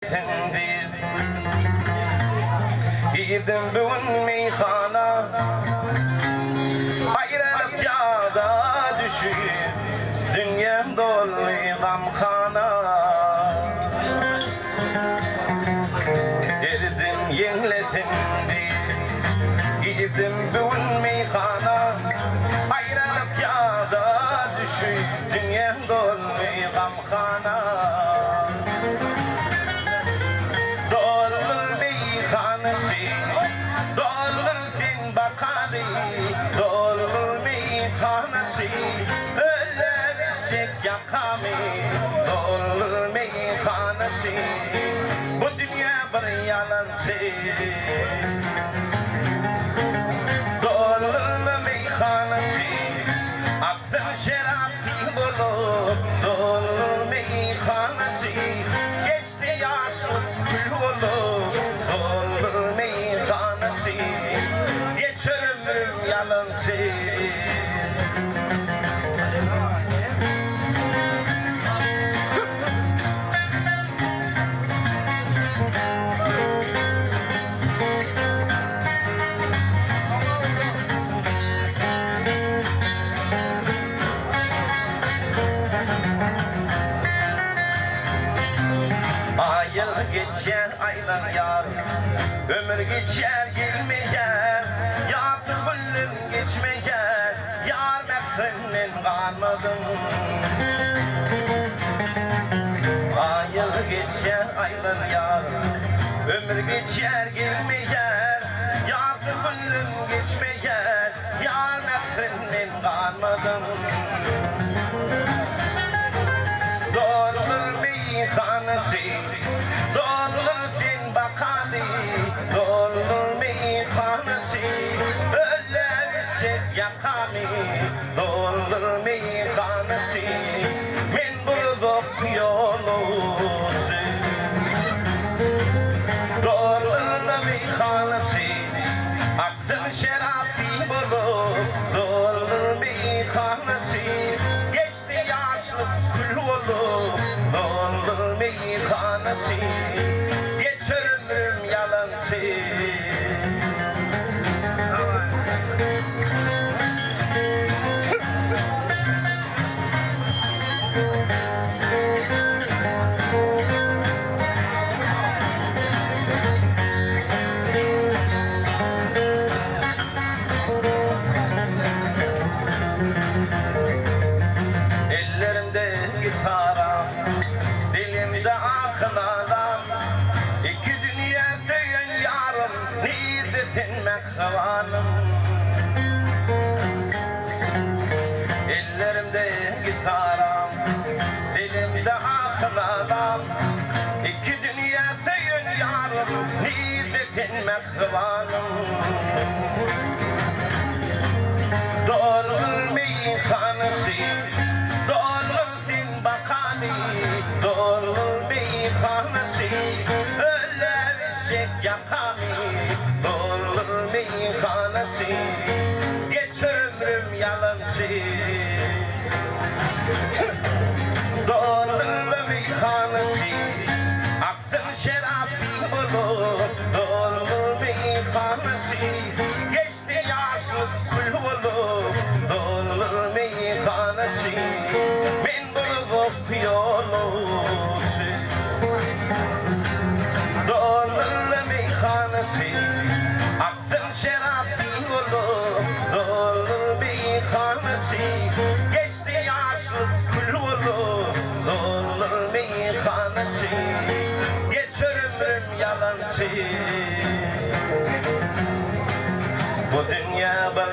Ýeňlesin diýip Girdim bu gün meýhana Aýralyk ýada düşüp Dünýäm doldy gamhana Derdim ýeňlesin diýip Girdim bu gün meýhana Aýralyk ýada düşüp Dünýäm doldy gamhana Doldur meýhanaçy, doldur sen bakaly, Doldur meýhanaçy, öller eşek ýakamy, Doldur meýhanaçy, bu dünýä bir ýalançy. Doldur meýhanaçy, aksyn şerap sil bolup, Doldur meýhanaçy, Geçdi ýaşlyk kül bolup, Doldur meýhanaçy, Geçer ömrüm ýalançy. Aýyl geçýär aýlanýar, Ömür geçýär gelmeýär, Ýasy günlem geçmeýär, Ýar mährinden ganmadyň. Aýyl geçýär aýlanýar, Ömür geçýär gelmeýär, Ýasy günlem geçmeýär, Ýar mährinden ganmadyň. Doldur meýhanasy, Doldur sen bakaly, Doldur meýhanasy, Öller içsek ýakamy, Doldur meýhanasy, Men bir uzak ýolagçy. Doldur meýhanasy, Aksyn şerap sil bolup, Doldur meýhanasy, Geçdi ýaşlyk kül bolup, Doldur meýhanaçy, Geçer ömrüm ýalançy. Ellerimde gitara, dilimde ahy-nalam, Iki dünýä söýen ýarym, nirde sen mähribanym? Ellerimde gitaram, dilimde ahy-nalam, Iki dünýä söýen ýarym, nirde sen mähribanym? Doldur meýhanaçy, doldur sen bakany, Doldur meýhanaçy, öller içjek ýakamy, Doldur meýhanaçy, geçer ömrüm ýalançy. Doldur meýhanaçy, aksyn şerap sil bolup, Doldur meýhanaçy, Geçdi ýaşlyk kül bolup, Doldur meýhanaçy, Men bir uzak ýolagçy. Doldur meýhanaçy, Aksyn şerap sil bolup, Doldur meýhanaçy, Geçdi ýaşlyk kül bolup, Doldur meýhanaçy, Geçer ömrüm ýalançy. Bu dünýä bir.